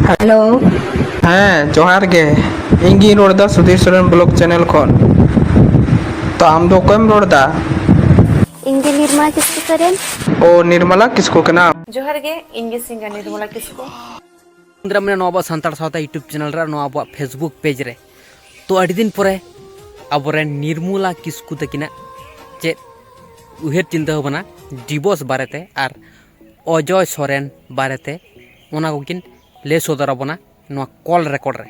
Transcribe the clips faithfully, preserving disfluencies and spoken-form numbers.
Hello. ᱦᱮᱸ, ᱡᱚᱦᱟᱨ ᱜᱮ᱾ ᱤᱧ ᱜᱤᱧ ᱨᱚᱲ ᱮᱫᱟ ᱥᱩᱫᱷᱤᱨ ᱥᱚᱨᱮᱱ ᱵᱞᱚᱜ ᱪᱮᱱᱮᱞ ᱠᱷᱚᱱ᱾ ᱛᱚ, ᱟᱢ ᱫᱚ ᱚᱠᱚᱭᱮᱢ ᱨᱚᱲ ᱮᱫᱟ? ᱤᱧ ᱜᱮ ᱱᱤᱨᱢᱚᱞᱟ ᱠᱤᱥᱠᱩ ᱥᱚᱨᱮᱱ᱾ ᱳ, ᱱᱤᱨᱢᱚᱞᱟ ᱠᱤᱥᱠᱩ ᱠᱟᱱᱟᱢ? ᱡᱚᱦᱟᱨ ᱜᱮ, ᱤᱧ ᱜᱮ ᱥᱤᱝᱜᱟᱨ ᱱᱤᱨᱢᱚᱞᱟ ᱠᱤᱥᱠᱩ᱾ ᱫᱟᱨᱟᱢ ᱨᱮ ᱱᱚᱣᱟ ᱟᱵᱚᱣᱟᱜ ᱥᱟᱱᱛᱟᱲ ᱥᱟᱶᱛᱟ YouTube ᱪᱮᱱᱮᱞ ᱨᱮ, ᱱᱚᱣᱟ ᱟᱵᱚᱣᱟᱜ Facebook ᱯᱮᱡᱽ ᱨᱮ᱾ ᱛᱚ, ᱟᱹᱰᱤ ᱫᱤᱱ ᱯᱚᱨᱮ ᱟᱵᱚᱨᱮᱱ ᱱᱤᱨᱢᱚᱞᱟ ᱠᱤᱥᱠᱩ ᱛᱟᱹᱠᱤᱱᱟᱜ ᱪᱮᱫ ᱩᱭᱦᱟᱹᱨ ᱪᱤᱱᱛᱟᱹ ᱵᱷᱟᱵᱽᱱᱟ ᱰᱤᱵᱷᱳᱨᱥ ᱵᱟᱨᱮᱛᱮ ᱟᱨ ᱚᱡᱚᱭ ᱥᱚᱨᱮᱱ ᱵᱟᱨᱮᱛᱮ, ᱚᱱᱟ ᱠᱚᱠᱤᱱ ᱞᱟᱹᱭ ᱥᱚᱫᱚᱨ ᱟᱵᱚᱱᱟ ᱱᱚᱣᱟ ᱠᱚᱞ ᱨᱮᱠᱚᱨᱰ ᱨᱮ᱾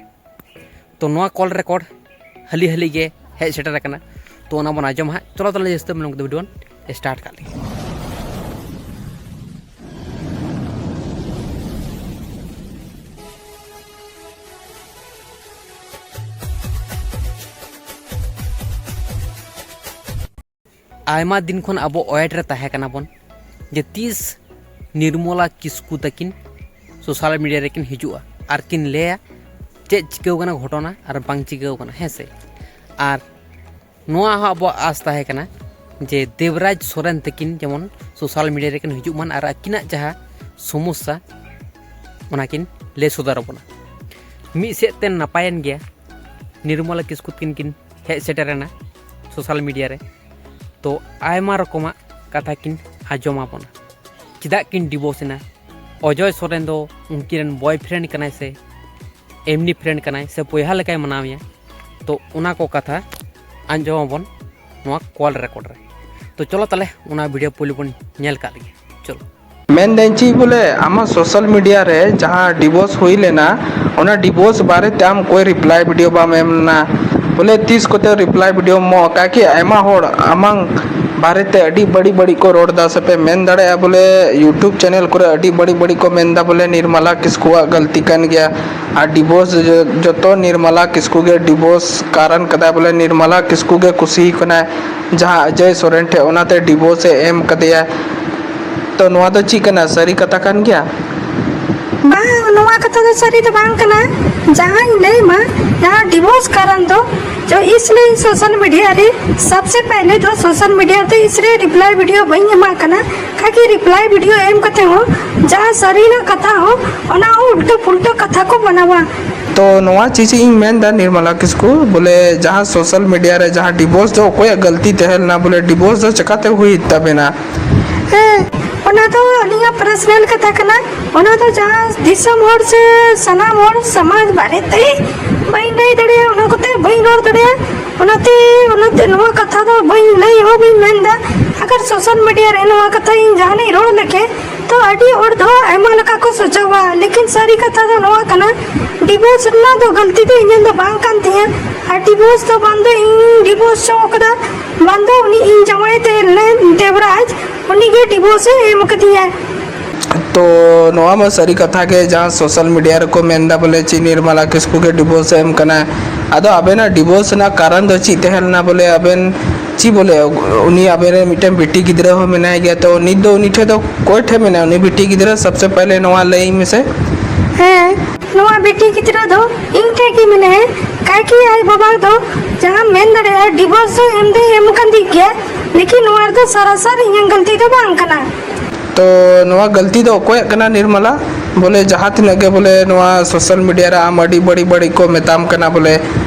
ᱛᱚ, ᱱᱚᱣᱟ ᱠᱚᱞ ᱨᱮᱠᱚᱨᱰ ᱦᱟᱹᱞᱤ ᱦᱟᱹᱞᱤ ᱜᱮ ᱦᱮᱡ ᱥᱮᱴᱮᱨ ᱟᱠᱟᱱᱟ᱾ ᱛᱚ, ᱚᱱᱟ ᱵᱚᱱ ᱟᱸᱡᱚᱢᱟ ᱦᱟᱸᱜ᱾ ᱪᱚᱞᱚ ᱛᱟᱦᱞᱮ, ᱡᱟᱹᱥᱛᱤ ᱵᱟᱝ ᱞᱚᱝ ᱠᱟᱛᱮ ᱵᱷᱤᱰᱤᱭᱳ ᱵᱚᱱ ᱥᱴᱟᱨᱴ ᱠᱟᱜ ᱞᱮᱜᱮ᱾ ᱟᱭᱢᱟ ᱫᱤᱱ ᱠᱷᱚᱱ ᱟᱵᱚ ᱚᱭᱮᱴ ᱨᱮ ᱛᱟᱦᱮᱸ ᱠᱟᱱᱟ ᱵᱚᱱ ᱡᱮ ᱛᱤᱥ ᱱᱤᱨᱢᱚᱞᱟ ᱠᱤᱥᱠᱩ ᱛᱟᱹᱠᱤᱱ ᱥᱳᱥᱟᱞ ᱢᱤᱰᱤᱭᱟ ᱨᱮᱠᱤᱱ ᱦᱤᱡᱩᱜᱼᱟ ᱟᱨ ᱠᱤᱱ ᱞᱟᱹᱭᱟ ᱪᱮᱫ ᱪᱤᱠᱟᱹᱣ ᱠᱟᱱᱟ ᱜᱷᱚᱴᱚᱱᱟ ᱟᱨ ᱵᱟᱝ ᱪᱤᱠᱟᱹᱣ ᱠᱟᱱᱟ, ᱦᱮᱸ ᱥᱮ? ᱟᱨ ᱱᱚᱣᱟ ᱦᱚᱸ ᱟᱵᱚᱣᱟᱜ ᱟᱸᱥ ᱛᱟᱦᱮᱸ ᱠᱟᱱᱟ ᱡᱮ ᱫᱮᱵᱽᱨᱟᱡᱽ ᱥᱚᱨᱮᱱ ᱛᱟᱹᱠᱤᱱ ᱡᱮᱢᱚᱱ ᱥᱳᱥᱟᱞ ᱢᱤᱰᱤᱭᱟ ᱨᱮᱠᱤᱱ ᱦᱤᱡᱩᱜ ᱢᱟᱱ ᱟᱨ ᱟᱹᱠᱤᱱᱟᱜ ᱡᱟᱦᱟᱸ ᱥᱚᱢᱚᱥᱥᱟ, ᱚᱱᱟ ᱠᱤᱱ ᱞᱟᱹᱭ ᱥᱚᱫᱚᱨ ᱟᱵᱚᱱᱟ᱾ ᱢᱤᱫ ᱥᱮᱫ ᱛᱮ ᱱᱟᱯᱟᱭᱮᱱ ᱜᱮᱭᱟ, ᱱᱤᱨᱢᱚᱞᱟ ᱠᱤᱥᱠᱩ ᱛᱟᱹᱠᱤᱱ ᱠᱤᱱ ᱦᱮᱡ ᱥᱮᱴᱮᱨᱮᱱᱟ ᱥᱳᱥᱟᱞ ᱢᱤᱰᱤᱭᱟ ᱨᱮ᱾ ᱛᱚ, ᱟᱭᱢᱟ ᱨᱚᱠᱚᱢᱟᱜ ᱠᱟᱛᱷᱟ ᱠᱤᱱ ᱟᱸᱡᱚᱢ ᱟᱵᱚᱱᱟ᱾ ᱪᱮᱫᱟᱜ ᱠᱤᱱ ᱰᱤᱵᱷᱳᱨᱥ ᱮᱱᱟ? ᱚᱡᱚᱭ ᱥᱚᱨᱮᱱ ᱫᱚ ᱩᱱᱠᱤᱱ ᱨᱮᱱ ᱵᱚᱭᱯᱷᱨᱮᱱᱰ ᱠᱟᱱᱟᱭ ᱥᱮ ᱮᱢᱱᱤ ᱯᱷᱨᱮᱱᱰ ᱠᱟᱱᱟᱭ ᱥᱮ ᱵᱚᱭᱦᱟ ᱞᱮᱠᱟᱭ ᱢᱟᱱᱟᱣᱮᱭᱟ? ᱛᱚ, ᱚᱱᱟ ᱠᱚ ᱠᱟᱛᱷᱟ ᱟᱸᱡᱚᱢ ᱟᱵᱚᱱ ᱱᱚᱣᱟ ᱠᱚᱞ ᱨᱮᱠᱚᱨᱰ ᱨᱮ᱾ ᱛᱚ, ᱪᱚᱞᱚ ᱛᱟᱦᱞᱮ, ᱚᱱᱟ ᱵᱷᱤᱰᱤᱭᱳ ᱯᱳᱭᱞᱳ ᱵᱚᱱ ᱧᱮᱞ ᱠᱟᱜ ᱞᱮᱜᱮ᱾ ᱪᱚᱞᱚ᱾ ᱢᱮᱱᱫᱟᱹᱧ ᱪᱮᱫ ᱵᱚᱞᱮ, ᱟᱢᱟᱜ ᱥᱳᱥᱟᱞ ᱢᱤᱰᱤᱭᱟ ᱨᱮ ᱡᱟᱦᱟᱸ ᱰᱤᱵᱷᱳᱨᱥ ᱦᱩᱭ ᱞᱮᱱᱟ, ᱚᱱᱟ ᱰᱤᱵᱷᱳᱨᱥ ᱵᱟᱨᱮᱛᱮ ᱟᱢ ᱚᱠᱚᱭ ᱨᱤᱯᱞᱟᱭ ᱵᱷᱤᱰᱤᱭᱳ ᱵᱟᱢ ᱮᱢ ᱞᱮᱱᱟ? ᱵᱚᱞᱮ, ᱛᱤᱥ ᱠᱚᱛᱮ ᱨᱤᱯᱞᱟᱭ ᱵᱷᱤᱰᱤᱭᱳᱢ ᱮᱢᱚᱜᱼᱟ? ᱠᱟᱠᱤ, ᱟᱭᱢᱟ ᱦᱚᱲ ᱟᱢᱟᱝ ᱵᱟᱨᱮᱛᱮ ᱟᱹᱰᱤ ᱵᱟᱹᱲᱤᱡ ᱵᱟᱹᱲᱤᱡ ᱠᱚ ᱨᱚᱲ ᱮᱫᱟ, ᱥᱮᱯᱮ ᱢᱮᱱ ᱫᱟᱲᱮᱭᱟᱜᱼᱟ ᱵᱚᱞᱮ, YouTube ᱪᱮᱱᱮᱞ ᱠᱚᱨᱮ ᱟᱹᱰᱤ ᱵᱟᱹᱲᱤᱡ ᱵᱟᱹᱲᱤᱡ ᱠᱚ ᱢᱮᱱ ᱮᱫᱟ ᱵᱚᱞᱮ, ᱱᱤᱨᱢᱟᱞᱟ ᱠᱤᱥᱠᱩᱣᱟᱜ ᱜᱟᱹᱞᱛᱤ ᱠᱟᱱ ᱜᱮᱭᱟ᱾ ᱟᱨ ᱰᱤᱵᱷᱳᱨᱥ ᱡᱚ-, ᱡᱚᱛᱚ ᱱᱤᱨᱢᱟᱞᱟ ᱠᱤᱥᱠᱩ ᱜᱮ ᱰᱤᱵᱷᱳᱨᱥ ᱠᱟᱨᱚᱱ ᱠᱟᱫᱟᱭ ᱵᱚᱞᱮ, ᱱᱤᱨᱢᱟᱞᱟ ᱠᱤᱥᱠᱩ ᱜᱮ ᱠᱩᱥᱤ ᱠᱟᱱᱟᱭ ᱡᱟᱦᱟᱸ ᱚᱡᱚᱭ ᱥᱚᱨᱮᱱ ᱴᱷᱮᱡ, ᱚᱱᱟᱛᱮ ᱰᱤᱵᱷᱳᱨᱥ ᱮ ᱮᱢ ᱠᱟᱫᱮᱭᱟ᱾ ᱛᱚ, ᱱᱚᱣᱟ ᱫᱚ ᱪᱮᱫ ᱠᱟᱱᱟ? ᱥᱟᱹᱨᱤ ᱠᱟᱛᱷᱟ ᱠᱟᱱ ᱜᱮᱭᱟ? ᱵᱟᱝ, ᱱᱚᱣᱟ ᱠᱟᱛᱷᱟ ᱫᱚ ᱥᱟᱹᱨᱤ ᱫᱚ ᱵᱟᱝ ᱠᱟᱱᱟ᱾ ᱡᱟᱦᱟᱸᱧ ᱞᱟᱹᱭ ᱢᱟ, ᱡᱟᱦᱟᱸ ᱰᱤᱵᱷᱳᱨᱥ ᱠᱟᱨᱚᱱ ᱫᱚ ᱡᱚ ᱤᱥᱞᱤᱭᱮ ᱥᱳᱥᱟᱞ ᱢᱤᱰᱤᱭᱟ ᱨᱮ, ᱥᱚᱵᱥᱮ ᱯᱮᱦᱞᱮ ᱫᱚ ᱥᱳᱥᱟᱞ ᱢᱤᱰᱤᱭᱟ ᱛᱮ ᱤᱥᱞᱤᱭᱮ ᱨᱤᱯᱞᱟᱭ ᱵᱷᱤᱰᱤᱭᱳ ᱵᱟᱹᱧ ᱮᱢᱟᱜ ᱠᱟᱱᱟ, ᱠᱟᱠᱤ ᱨᱤᱯᱞᱟᱭ ᱵᱷᱤᱰᱤᱭᱳ ᱮᱢ ᱠᱟᱛᱮ ᱦᱚᱸ ᱡᱟᱦᱟᱸ ᱥᱟᱹᱨᱤᱱᱟᱜ ᱠᱟᱛᱷᱟ ᱦᱚᱸ ᱚᱱᱟ ᱦᱚᱸ ᱩᱞᱴᱟᱹ ᱯᱩᱞᱴᱟᱹ ᱠᱟᱛᱷᱟ ᱢᱟᱱᱟᱣᱟ᱾ ᱛᱚ ᱱᱚᱣᱟ ᱪᱮᱫ ᱤᱧ ᱢᱮᱱᱫᱟ ᱱᱤᱨᱢᱟᱞᱟ ᱠᱤᱥᱠᱩ, ᱵᱚᱞᱮ ᱡᱟᱦᱟᱸ ᱥᱳᱥᱟᱞ ᱢᱤᱰᱤᱭᱟ ᱨᱮ ᱡᱟᱦᱟᱸ ᱰᱤᱵᱷᱳᱨᱥ ᱫᱚ ᱚᱠᱚᱭᱟᱜ ᱜᱟᱹᱞᱛᱤ ᱛᱟᱦᱮᱸ ᱞᱮᱱᱟ, ᱵᱚᱞᱮ ᱰᱤᱵᱷᱳᱨᱥ ᱫᱚ ᱪᱮᱠᱟᱛᱮ ᱦᱩᱭ ᱛᱟᱵᱮᱱᱟ? ᱦᱮᱸ, ᱚᱱᱟ ᱫᱚ ᱟᱹᱞᱤᱧᱟᱜ ᱯᱟᱨᱥᱚᱱᱟᱞ ᱠᱟᱛᱷᱟ ᱠᱟᱱᱟ᱾ ᱚᱱᱟ ᱫᱚ ᱡᱟᱦᱟᱸ ᱫᱤᱥᱚᱢ ᱦᱚᱲ ᱥᱮ ᱥᱟᱱᱟᱢ ᱦᱚᱲ ᱥᱚᱢᱟᱡᱽ ᱵᱟᱨᱮ ᱛᱮ ᱵᱟᱹᱧ ᱞᱟᱹᱭ ᱫᱟᱲᱮᱭᱟᱜᱼᱟ, ᱚᱱᱟ ᱠᱚᱛᱮ ᱵᱟᱹᱧ ᱨᱚᱲ ᱫᱟᱲᱮᱭᱟᱜᱼᱟ᱾ ᱚᱱᱟᱛᱮ ᱚᱱᱟᱛᱮ ᱱᱚᱣᱟ ᱠᱟᱛᱷᱟ ᱫᱚ ᱵᱟᱹᱧ ᱞᱟᱹᱭ ᱦᱚᱸ ᱵᱟᱹᱧ ᱢᱮᱱᱫᱟ᱾ ᱟᱜᱟᱨ ᱥᱳᱥᱟᱞ ᱢᱤᱰᱤᱭᱟ ᱨᱮ ᱱᱚᱣᱟ ᱠᱟᱛᱷᱟ ᱤᱧ ᱡᱟᱦᱟᱱᱟᱜ ᱤᱧ ᱨᱚᱲ ᱞᱮᱠᱷᱟᱱ, ᱛᱚ ᱟᱹᱰᱤ ᱦᱚᱲ ᱫᱚ ᱟᱭᱢᱟ ᱞᱮᱠᱟ ᱠᱚ ᱥᱚᱪᱟᱣᱟ, ᱞᱮᱠᱤᱱ ᱥᱟᱹᱨᱤ ᱠᱟᱛᱷᱟ ᱫᱚ ᱱᱚᱣᱟ ᱠᱟᱱᱟ, ᱰᱤᱵᱷᱳᱨᱥ ᱨᱮᱱᱟᱜ ᱫᱚ ᱜᱟᱹᱞᱛᱤ ᱫᱚ ᱤᱧᱟᱹᱜ ᱫᱚ ᱵᱟᱝ ᱠᱟᱱ ᱛᱤᱧᱟᱹ᱾ ᱟᱨ ᱰᱤᱵᱷᱳᱨᱥ ᱫᱚ ᱵᱟᱝ ᱫᱚ ᱤᱧ ᱰᱤᱵᱷᱳᱨᱥ ᱦᱚᱪᱚ ᱠᱟᱫᱟ, ᱵᱟᱝ ᱫᱚ ᱩᱱᱤ ᱤᱧ ᱡᱟᱶᱟᱭ ᱛᱟᱦᱮᱸ ᱞᱮᱱᱟᱭ ᱫᱮᱵᱽᱨᱟᱡᱽ, ᱩᱱᱤ ᱜᱮ ᱰᱤᱵᱷᱳᱨᱥ ᱮ ᱮᱢ ᱠᱟᱫᱤᱧᱟ᱾ ᱛᱚ ᱱᱚᱣᱟ ᱢᱟ ᱥᱟᱹᱨᱤ ᱠᱟᱛᱷᱟ ᱜᱮ, ᱡᱟᱦᱟᱸ ᱥᱳᱥᱟᱞ ᱢᱤᱰᱤᱭᱟ ᱨᱮᱠᱚ ᱢᱮᱱᱫᱟ ᱵᱚᱞᱮ ᱪᱮᱫ ᱱᱤᱨᱢᱟᱞᱟ ᱠᱤᱥᱠᱩ ᱜᱮ ᱰᱤᱵᱷᱳᱨᱥ ᱮ ᱮᱢ ᱠᱟᱱᱟ᱾ ᱟᱫᱚ ᱟᱵᱮᱱᱟᱜ ᱰᱤᱵᱷᱳᱨᱥ ᱨᱮᱱᱟᱜ ᱠᱟᱨᱚᱱ ᱫᱚ ᱪᱮᱫ ᱛᱟᱦᱮᱸ ᱞᱮᱱᱟ? ᱵᱚᱞᱮ ᱟᱵᱮᱱ ᱪᱮᱫ ᱵᱚᱞᱮ, ᱩᱱᱤ ᱟᱵᱮᱱ ᱨᱮᱱ ᱢᱤᱫᱴᱮᱱ ᱵᱤᱴᱤ ᱜᱤᱫᱽᱨᱟᱹ ᱦᱚᱸ ᱢᱮᱱᱟᱭ ᱜᱮᱭᱟ, ᱛᱚ ᱱᱤᱛ ᱫᱚ ᱩᱱᱤ ᱴᱷᱮᱱ ᱫᱚ ᱚᱠᱚᱭ ᱴᱷᱮᱱ ᱢᱮᱱᱟᱭᱟ ᱩᱱᱤ ᱵᱤᱴᱤ ᱜᱤᱫᱽᱨᱟᱹ? ᱥᱚᱵᱥᱮ ᱯᱮᱦᱞᱮ ᱱᱚᱣᱟ ᱞᱟᱹᱭ ᱢᱮᱥᱮ᱾ ᱦᱮᱸ, ᱱᱚᱣᱟ ᱵᱤᱴᱤ ᱜᱤᱫᱽᱨᱟᱹ ᱫᱚ ᱤᱧ ᱴᱷᱮᱱ ᱜᱮ ᱢᱮᱱᱟᱭᱟ, ᱠᱟᱭᱠᱤ ᱟᱡ ᱵᱟᱵᱟ ᱫᱚ ᱡᱟᱦᱟᱸ ᱢᱮᱱ ᱫᱟᱲᱮᱭᱟᱜᱼᱟ ᱰᱤᱵᱷᱳᱨᱥ ᱫᱚ ᱮᱢ ᱫᱚᱭ ᱮᱢ ᱠᱟᱱ ᱜᱮᱭᱟ, ᱞᱮᱠᱤᱱ ᱱᱚᱣᱟ ᱨᱮᱫᱚ ᱥᱟᱨᱟᱥᱟᱨ ᱤᱧᱟᱹᱜ ᱜᱟᱹᱞᱛᱤ ᱫᱚ ᱵᱟᱝ ᱠᱟᱱᱟ᱾ ᱛᱚ ᱱᱚᱣᱟ ᱜᱟᱹᱞᱛᱤ ᱫᱚ ᱚᱠᱚᱭᱟᱜ ᱠᱟᱱᱟ ᱱᱤᱨᱢᱟᱞᱟ? ᱵᱚᱞᱮ ᱡᱟᱦᱟᱸ ᱛᱤᱱᱟᱹᱜ ᱜᱮ ᱵᱚᱞᱮ ᱱᱚᱣᱟ ᱥᱳᱥᱟᱞ ᱢᱤᱰᱤᱭᱟ ᱨᱮ ᱟᱢ ᱟᱹᱰᱤ ᱵᱟᱹᱲᱤᱡ ᱵᱟᱹᱲᱤᱡ ᱠᱚ ᱢᱮᱛᱟᱢ ᱠᱟᱱᱟ, ᱵᱚᱞᱮ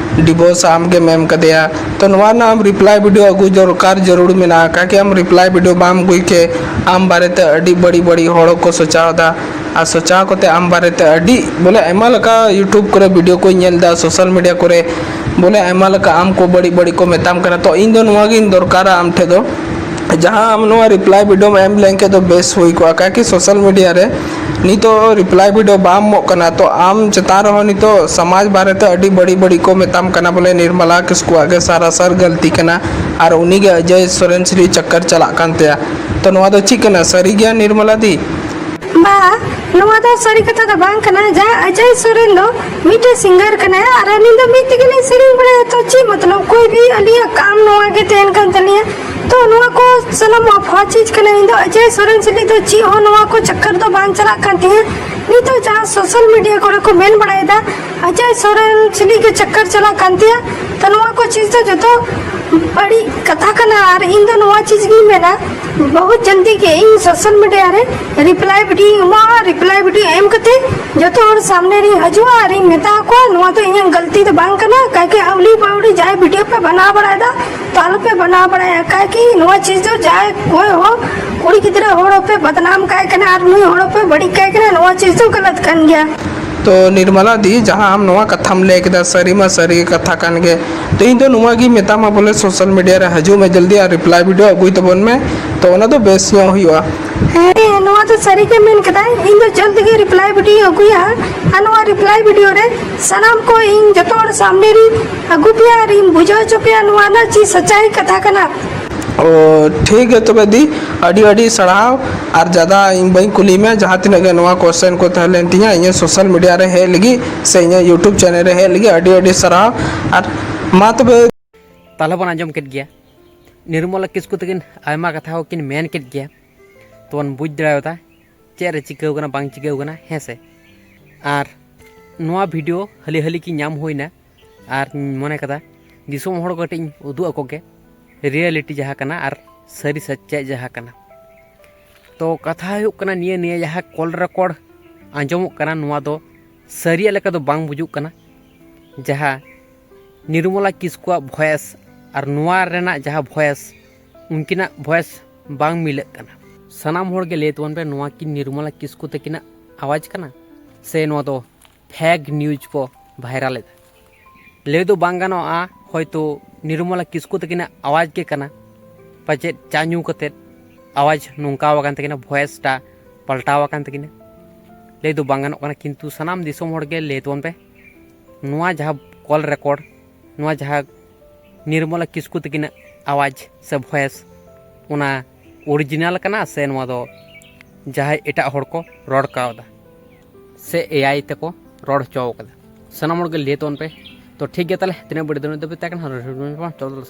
ᱰᱤᱵᱷᱳᱨᱥ ᱟᱢ ᱜᱮᱢ ᱮᱢ ᱠᱟᱫᱮᱭᱟ, ᱛᱚ ᱱᱚᱣᱟ ᱨᱮᱱᱟᱜ ᱟᱢ ᱨᱤᱯᱞᱟᱭ ᱵᱷᱤᱰᱤᱭᱳ ᱟᱹᱜᱩ ᱫᱚᱨᱠᱟᱨ ᱡᱟᱹᱨᱩᱲ ᱢᱮᱱᱟᱜᱼᱟ᱾ ᱠᱟᱠᱤ ᱟᱢ ᱨᱤᱯᱞᱟᱭ ᱵᱷᱤᱰᱤᱭᱳ ᱵᱟᱢ ᱟᱹᱜᱩᱭ ᱠᱮ, ᱟᱢ ᱵᱟᱨᱮᱛᱮ ᱟᱹᱰᱤ ᱵᱟᱹᱲᱤᱡ ᱵᱟᱹᱲᱤᱡ ᱦᱚᱲ ᱠᱚ ᱥᱚᱪᱟᱣ ᱮᱫᱟ, ᱟᱨ ᱥᱚᱪᱟᱣ ᱠᱟᱛᱮ ᱟᱢ ᱵᱟᱨᱮᱛᱮ ᱟᱹᱰᱤ ᱵᱚᱞᱮ ᱟᱭᱢᱟ ᱞᱮᱠᱟ YouTube ᱠᱚᱨᱮ ᱵᱷᱤᱰᱤᱭᱳ ᱠᱚᱧ ᱧᱮᱞ ᱮᱫᱟ, ᱥᱳᱥᱟᱞ ᱢᱤᱰᱤᱭᱟ ᱠᱚᱨᱮ ᱵᱚᱞᱮ ᱟᱭᱢᱟ ᱞᱮᱠᱟ ᱟᱢ ᱠᱚ ᱵᱟᱹᱲᱤᱡ ᱵᱟᱹᱲᱤᱡ ᱠᱚ ᱢᱮᱛᱟᱢ ᱠᱟᱱᱟ᱾ ᱛᱚ ᱤᱧ ᱫᱚ ᱱᱚᱣᱟ ᱜᱤᱧ ᱫᱚᱨᱠᱟᱨᱟ ᱟᱢ ᱴᱷᱮᱱ ᱫᱚ, ᱡᱟᱦᱟᱸ ᱟᱢ ᱱᱚᱣᱟ ᱨᱤᱯᱞᱟᱭ ᱵᱷᱤᱰᱤᱭᱳᱢ ᱮᱢ ᱞᱮᱱᱠᱷᱟᱱ ᱫᱚ ᱵᱮᱥ ᱦᱩᱭ ᱠᱚᱜᱼᱟ, ᱠᱟᱠᱤ ᱥᱳᱥᱟᱞ ᱢᱤᱰᱤᱭᱟ ᱨᱮ ᱱᱤᱛᱚᱜ ᱨᱤᱯᱞᱟᱭ ᱵᱷᱤᱰᱤᱭᱳ ᱵᱟᱢ ᱮᱢᱚᱜ ᱠᱟᱱᱟ, ᱛᱚ ᱟᱢ ᱪᱮᱛᱟᱱ ᱨᱮᱦᱚᱸ ᱱᱤᱛᱚᱜ ᱥᱚᱢᱟᱡᱽ ᱵᱟᱨᱮᱛᱮ ᱟᱹᱰᱤ ᱵᱟᱹᱲᱤᱡ ᱵᱟᱹᱲᱤᱡ ᱠᱚ ᱢᱮᱛᱟᱢ ᱠᱟᱱᱟ, ᱵᱚᱞᱮ ᱱᱤᱨᱢᱟᱞᱟ ᱠᱤᱥᱠᱩᱣᱟᱜ ᱜᱮ ᱥᱟᱨᱟᱥᱟᱨ ᱜᱟᱹᱞᱛᱤ ᱠᱟᱱᱟ ᱟᱨ ᱩᱱᱤ ᱜᱮ ᱚᱡᱚᱭ ᱥᱚᱨᱮᱱ ᱥᱟᱞᱟᱜ ᱪᱟᱠᱠᱟᱨ ᱪᱟᱞᱟᱜ ᱠᱟᱱ ᱛᱟᱭᱟ᱾ ᱛᱚ ᱱᱚᱣᱟ ᱫᱚ ᱪᱮᱫ ᱠᱟᱱᱟ, ᱥᱟᱹᱨᱤ ᱜᱮᱭᱟ ᱱᱤᱨᱢᱟᱞᱟ ᱫᱤ? ᱵᱟ, ᱱᱚᱣᱟ ᱫᱚ ᱥᱟᱹᱨᱤ ᱠᱟᱛᱷᱟ ᱫᱚ ᱵᱟᱝ ᱠᱟᱱᱟ᱾ ᱡᱟᱦᱟᱸ ᱚᱡᱚᱭ ᱥᱚᱨᱮᱱ ᱫᱚ ᱢᱤᱫᱴᱮᱡ ᱥᱤᱝᱜᱟᱨ ᱠᱟᱱᱟᱭ ᱟᱨ ᱟᱹᱞᱤᱧ ᱫᱚ ᱢᱤᱫ ᱛᱮᱜᱮ ᱞᱤᱧ ᱥᱮᱨᱮᱧ ᱵᱟᱲᱟᱭᱟ, ᱛᱚ ᱪᱮᱫ ᱢᱚᱛᱞᱚᱵ? ᱠᱳᱭ ᱵᱷᱤ ᱟᱹᱞᱤᱧᱟᱜ ᱠᱟᱢ ᱱᱚᱣᱟ ᱜᱮ ᱛᱟᱦᱮᱱ ᱠᱟᱱ ᱛᱟᱹᱞᱤᱧᱟ᱾ ᱛᱚ ᱱᱚᱣᱟ ᱠᱚ ᱥᱟᱱᱟᱢ ᱟᱯᱷᱣᱟ ᱪᱤᱡᱽ ᱠᱟᱱᱟ᱾ ᱤᱧ ᱫᱚ ᱚᱡᱚᱭ ᱥᱚᱨᱮᱱ ᱥᱟᱞᱟᱜ ᱫᱚ ᱪᱮᱫ ᱦᱚᱸ ᱱᱚᱣᱟ ᱠᱚ ᱪᱟᱠᱠᱟᱨ ᱫᱚ ᱵᱟᱝ ᱪᱟᱞᱟᱜ ᱠᱟᱱ ᱛᱤᱧᱟᱹ᱾ ᱱᱤᱛᱚᱜ ᱡᱟᱦᱟᱸ ᱥᱳᱥᱟᱞ ᱢᱤᱰᱤᱭᱟ ᱠᱚᱨᱮ ᱠᱚ ᱢᱮᱱ ᱵᱟᱲᱟᱭᱮᱫᱟ ᱚᱡᱚᱭ ᱥᱚᱨᱮᱱ ᱥᱟᱞᱟᱜ ᱜᱮ ᱪᱟᱠᱠᱟᱨ ᱪᱟᱞᱟᱜ ᱠᱟᱱ ᱛᱟᱭᱟ, ᱛᱚ ᱱᱚᱣᱟ ᱠᱚ ᱪᱤᱡᱽ ᱫᱚ ᱡᱚᱛᱚ ᱵᱟᱹᱲᱤᱡ ᱠᱟᱛᱷᱟ ᱠᱟᱱᱟ᱾ ᱟᱨ ᱤᱧ ᱫᱚ ᱱᱚᱣᱟ ᱪᱤᱡᱽ ᱜᱤᱧ ᱢᱮᱱᱟ, ᱵᱚᱦᱩᱛ ᱡᱚᱞᱫᱤ ᱜᱮ ᱤᱧ ᱥᱳᱥᱟᱞ ᱢᱤᱰᱤᱭᱟ ᱨᱮ ᱨᱤᱯᱞᱟᱭ ᱵᱷᱤᱰᱤᱭᱳᱧ ᱮᱢᱚᱜᱼᱟ᱾ ᱨᱤᱯᱞᱟᱭ ᱵᱷᱤᱰᱤᱭᱳ ᱮᱢ ᱠᱟᱛᱮ ᱡᱚᱛᱚ ᱦᱚᱲ ᱥᱟᱢᱱᱮ ᱨᱤᱧ ᱦᱤᱡᱩᱜᱼᱟ ᱟᱨᱤᱧ ᱢᱮᱛᱟ ᱠᱚᱣᱟ, ᱱᱚᱣᱟ ᱫᱚ ᱤᱧᱟᱹᱜ ᱜᱟᱹᱞᱛᱤ ᱫᱚ ᱵᱟᱝ ᱠᱟᱱᱟ, ᱠᱟᱭᱠᱮ ᱟᱹᱣᱞᱤ ᱵᱟᱹᱣᱲᱤ ᱡᱟᱦᱟᱸᱭ ᱵᱷᱤᱰᱤᱭᱳ ᱯᱮ ᱵᱮᱱᱟᱣ ᱵᱟᱲᱟᱭᱮᱫᱟ, ᱛᱚ ᱟᱞᱚᱯᱮ ᱵᱮᱱᱟᱣ ᱵᱟᱲᱟᱭᱟ, ᱠᱟᱭᱠᱮ ᱱᱚᱣᱟ ᱪᱤᱡᱽ ᱫᱚ ᱡᱟᱦᱟᱸᱭ ᱚᱠᱚᱭ ᱦᱚᱸ ᱠᱩᱲᱤ ᱜᱤᱫᱽᱨᱟᱹ ᱦᱚᱲ ᱦᱚᱸᱯᱮ ᱵᱟᱫᱱᱟᱢ ᱠᱟᱭ ᱠᱟᱱᱟ ᱟᱨ ᱱᱩᱭ ᱦᱚᱲ ᱦᱚᱸᱯᱮ ᱵᱟᱹᱲᱤᱡ ᱠᱟᱭ ᱠᱟᱱᱟ, ᱱᱚᱣᱟ ᱪᱤᱡᱽ ᱫᱚ ᱜᱟᱞᱟᱛ ᱠᱟᱱ ᱜᱮᱭᱟ᱾ ᱛᱚ ᱱᱤᱨᱢᱟᱞᱟ ᱫᱤ, ᱡᱟᱦᱟᱸ ᱟᱢ ᱱᱚᱣᱟ ᱠᱟᱛᱷᱟᱢ ᱞᱟᱹᱭ ᱠᱮᱫᱟ, ᱥᱟᱹᱨᱤ ᱢᱟ ᱥᱟᱹᱨᱤ ᱜᱮ ᱠᱟᱛᱷᱟ ᱠᱟᱱ ᱜᱮ᱾ ᱛᱚ ᱤᱧ ᱫᱚ ᱱᱚᱣᱟ ᱜᱤᱧ ᱢᱮᱛᱟᱢᱟ ᱵᱚᱞᱮ, ᱥᱳᱥᱟᱞ ᱢᱤᱰᱤᱭᱟ ᱨᱮ ᱦᱤᱡᱩᱜ ᱢᱮ ᱡᱚᱞᱫᱤ ᱟᱨ ᱨᱤᱯᱞᱟᱭ ᱵᱷᱤᱰᱤᱭᱳ ᱟᱹᱜᱩᱭ ᱛᱟᱵᱚᱱ ᱢᱮ᱾ ᱛᱚ ᱚᱱᱟ ᱫᱚ ᱵᱮᱥ ᱧᱚᱜ ᱦᱩᱭᱩᱜᱼᱟ᱾ ᱦᱮᱸ, ᱱᱚᱣᱟ ᱫᱚ ᱥᱟᱹᱨᱤ ᱜᱮ ᱢᱮᱱ ᱠᱮᱫᱟᱭ, ᱤᱧ ᱫᱚ ᱡᱚᱞᱫᱤ ᱜᱮ ᱨᱤᱯᱞᱟᱭ ᱵᱷᱤᱰᱤᱭᱳ ᱟᱹᱜᱩᱭᱟ᱾ ᱟᱨ ᱱᱚᱣᱟ ᱨᱤᱯᱞᱟᱭ ᱵᱷᱤᱰᱤᱭᱳ ᱨᱮ ᱥᱟᱱᱟᱢ ᱠᱚ ᱤᱧ ᱡᱚᱛᱚ ᱦᱚᱲ ᱥᱟᱢᱱᱮ ᱨᱤᱧ ᱟᱹᱜᱩ ᱯᱮᱭᱟ ᱟᱨ ᱤᱧ ᱵᱩᱡᱷᱟᱹᱣ ᱦᱚᱪᱚ ᱯᱮᱭᱟ ᱱᱚᱣᱟ ᱨᱮᱱᱟᱜ ᱪᱮᱫ ᱥᱟᱪᱟᱭ ᱠᱟᱛᱷᱟ ᱠᱟᱱᱟ᱾ ᱚ, ᱴᱷᱤᱠ ᱜᱮᱭᱟ ᱛᱚᱵᱮ ᱫᱤ, ᱟᱹᱰᱤ ᱟᱹᱰᱤ ᱥᱟᱨᱦᱟᱣ᱾ ᱟᱨ ᱡᱟᱫᱟ ᱤᱧ ᱵᱟᱹᱧ ᱠᱩᱞᱤ ᱢᱮᱭᱟ, ᱡᱟᱦᱟᱸ ᱛᱤᱱᱟᱹᱜ ᱜᱮ ᱱᱚᱣᱟ ᱠᱚᱥᱪᱮᱱ ᱠᱚ ᱛᱟᱦᱮᱸ ᱞᱮᱱ ᱛᱤᱧᱟᱹ ᱤᱧᱟᱹᱜ ᱥᱳᱥᱟᱞ ᱢᱤᱰᱤᱭᱟ ᱨᱮ ᱦᱮᱡ ᱞᱟᱹᱜᱤᱫ ᱥᱮ ᱤᱧᱟᱹᱜ ᱭᱩᱴᱩᱵᱽ ᱪᱮᱱᱮᱞ ᱨᱮ ᱦᱮᱡ ᱞᱟᱹᱜᱤᱫ, ᱟᱹᱰᱤ ᱟᱹᱰᱤ ᱥᱟᱨᱦᱟᱣ᱾ ᱟᱨ ᱢᱟ ᱛᱚᱵᱮ᱾ ᱛᱟᱦᱞᱮ ᱵᱚᱱ ᱟᱸᱡᱚᱢ ᱠᱮᱫ ᱜᱮᱭᱟ, ᱱᱤᱨᱢᱚᱞᱟ ᱠᱤᱥᱠᱩ ᱛᱟᱹᱠᱤᱱ ᱟᱭᱢᱟ ᱠᱟᱛᱷᱟ ᱦᱚᱸᱠᱤᱱ ᱢᱮᱱ ᱠᱮᱫ ᱜᱮᱭᱟ᱾ ᱛᱚᱵᱚᱱ ᱵᱩᱡᱽ ᱫᱟᱲᱮᱭᱟᱫᱟ ᱪᱮᱫ ᱨᱮ ᱪᱤᱠᱟᱹᱣ ᱠᱟᱱᱟ ᱵᱟᱝ ᱪᱤᱠᱟᱹᱣ ᱠᱟᱱᱟ, ᱦᱮᱸ ᱥᱮ? ᱟᱨ ᱱᱚᱣᱟ ᱵᱷᱤᱰᱤᱭᱳ ᱦᱟᱹᱞᱤ ᱦᱟᱹᱞᱤ ᱜᱮ ᱧᱟᱢ ᱦᱩᱭᱱᱟ, ᱟᱨ ᱢᱚᱱᱮ ᱠᱟᱫᱟ ᱫᱤᱥᱚᱢ ᱦᱚᱲ ᱠᱚ ᱠᱟᱹᱴᱤᱡ ᱤᱧ ᱩᱫᱩᱜ ᱟᱠᱚ ᱜᱮ ᱨᱤᱭᱮᱞᱤᱴᱤ ᱡᱟᱦᱟᱸ ᱠᱟᱱᱟ ᱟᱨ ᱥᱟᱹᱨᱤ ᱥᱟᱪᱟᱭ ᱡᱟᱦᱟᱸ ᱠᱟᱱᱟ᱾ ᱛᱚ ᱠᱟᱛᱷᱟ ᱦᱩᱭᱩᱜ ᱠᱟᱱᱟ ᱱᱤᱭᱟᱹ, ᱱᱤᱭᱟᱹ ᱡᱟᱦᱟᱸ ᱠᱚᱞ ᱨᱮᱠᱚᱨᱰ ᱟᱸᱡᱚᱢᱚᱜ ᱠᱟᱱᱟ, ᱱᱚᱣᱟ ᱫᱚ ᱥᱟᱹᱨᱤᱭᱟᱜ ᱞᱮᱠᱟ ᱫᱚ ᱵᱟᱝ ᱵᱩᱡᱩᱜ ᱠᱟᱱᱟ᱾ ᱡᱟᱦᱟᱸ ᱱᱤᱨᱢᱚᱞᱟ ᱠᱤᱥᱠᱩᱣᱟᱜ ᱵᱷᱚᱭᱮᱥ ᱟᱨ ᱱᱚᱣᱟ ᱨᱮᱱᱟᱜ ᱡᱟᱦᱟᱸ ᱵᱷᱚᱭᱮᱥ, ᱩᱱᱠᱤᱱᱟᱜ ᱵᱷᱚᱭᱮᱥ ᱵᱟᱝ ᱢᱤᱞᱟᱹᱜ ᱠᱟᱱᱟ᱾ ᱥᱟᱱᱟᱢ ᱦᱚᱲ ᱜᱮ ᱞᱟᱹᱭ ᱛᱟᱵᱚᱱ ᱯᱮ, ᱱᱚᱣᱟ ᱠᱤ ᱱᱤᱨᱢᱚᱞᱟ ᱠᱤᱥᱠᱩ ᱛᱟᱹᱠᱤᱱᱟᱜ ᱟᱣᱟᱡᱽ ᱠᱟᱱᱟ ᱥᱮ ᱱᱚᱣᱟ ᱫᱚ ᱯᱷᱮᱠ ᱱᱤᱭᱩᱡᱽ ᱠᱚ ᱵᱷᱟᱭᱨᱟᱞ ᱮᱫᱟ? ᱞᱟᱹᱭ ᱫᱚ ᱵᱟᱝ ᱜᱟᱱᱚᱜᱼᱟ, ᱦᱚᱭᱛᱳ ᱱᱤᱨᱢᱚᱞᱟ ᱠᱤᱥᱠᱩ ᱛᱟᱹᱠᱤᱱᱟᱜ ᱟᱣᱟᱡᱽ ᱜᱮ ᱠᱟᱱᱟ, ᱯᱟᱪᱮᱫ ᱪᱟ ᱧᱩ ᱠᱟᱛᱮᱫ ᱟᱣᱟᱡᱽ ᱱᱚᱝᱠᱟ ᱟᱠᱟᱱ ᱛᱟᱹᱠᱤᱱᱟ, ᱵᱷᱚᱭᱮᱥᱴᱟ ᱯᱟᱞᱴᱟᱣ ᱟᱠᱟᱱ ᱛᱟᱹᱠᱤᱱᱟ᱾ ᱞᱟᱹᱭ ᱫᱚ ᱵᱟᱝ ᱜᱟᱱᱚᱜ ᱠᱟᱱᱟ, ᱠᱤᱱᱛᱩ ᱥᱟᱱᱟᱢ ᱫᱤᱥᱚᱢ ᱦᱚᱲ ᱜᱮ ᱞᱟᱹᱭ ᱛᱟᱵᱚᱱ ᱯᱮ, ᱱᱚᱣᱟ ᱡᱟᱦᱟᱸ ᱠᱚᱞ ᱨᱮᱠᱚᱨᱰ, ᱱᱚᱣᱟ ᱡᱟᱦᱟᱸ ᱱᱤᱨᱢᱚᱞᱟ ᱠᱤᱥᱠᱩ ᱛᱟᱹᱠᱤᱱᱟᱜ ᱟᱣᱟᱡᱽ ᱥᱮ ᱵᱷᱚᱭᱮᱥ, ᱚᱱᱟ ᱚᱨᱤᱡᱤᱱᱟᱞ ᱠᱟᱱᱟ ᱥᱮ ᱱᱚᱣᱟ ᱫᱚ ᱡᱟᱦᱟᱸᱭ ᱮᱴᱟᱜ ᱦᱚᱲ ᱠᱚ ᱨᱚᱲ ᱠᱟᱣᱫᱟ ᱥᱮ ᱮ ᱟᱭ ᱛᱮᱠᱚ ᱨᱚᱲ ᱦᱚᱪᱚ ᱠᱟᱫᱟ? ᱥᱟᱱᱟᱢ ᱦᱚᱲ ᱜᱮ ᱞᱟᱹᱭ ᱛᱟᱵᱚᱱ ᱯᱮ᱾ ᱛᱚ ᱴᱷᱤᱠ ᱜᱮᱭᱟ, ᱛᱟᱦᱞᱮ ᱛᱤᱱᱟᱹᱜ ᱵᱟᱹᱲᱤᱡ ᱫᱚ ᱩᱱᱟᱹᱜ ᱫᱷᱟᱹᱵᱤᱡ ᱛᱟᱦᱮᱸ ᱠᱟᱱᱟ᱾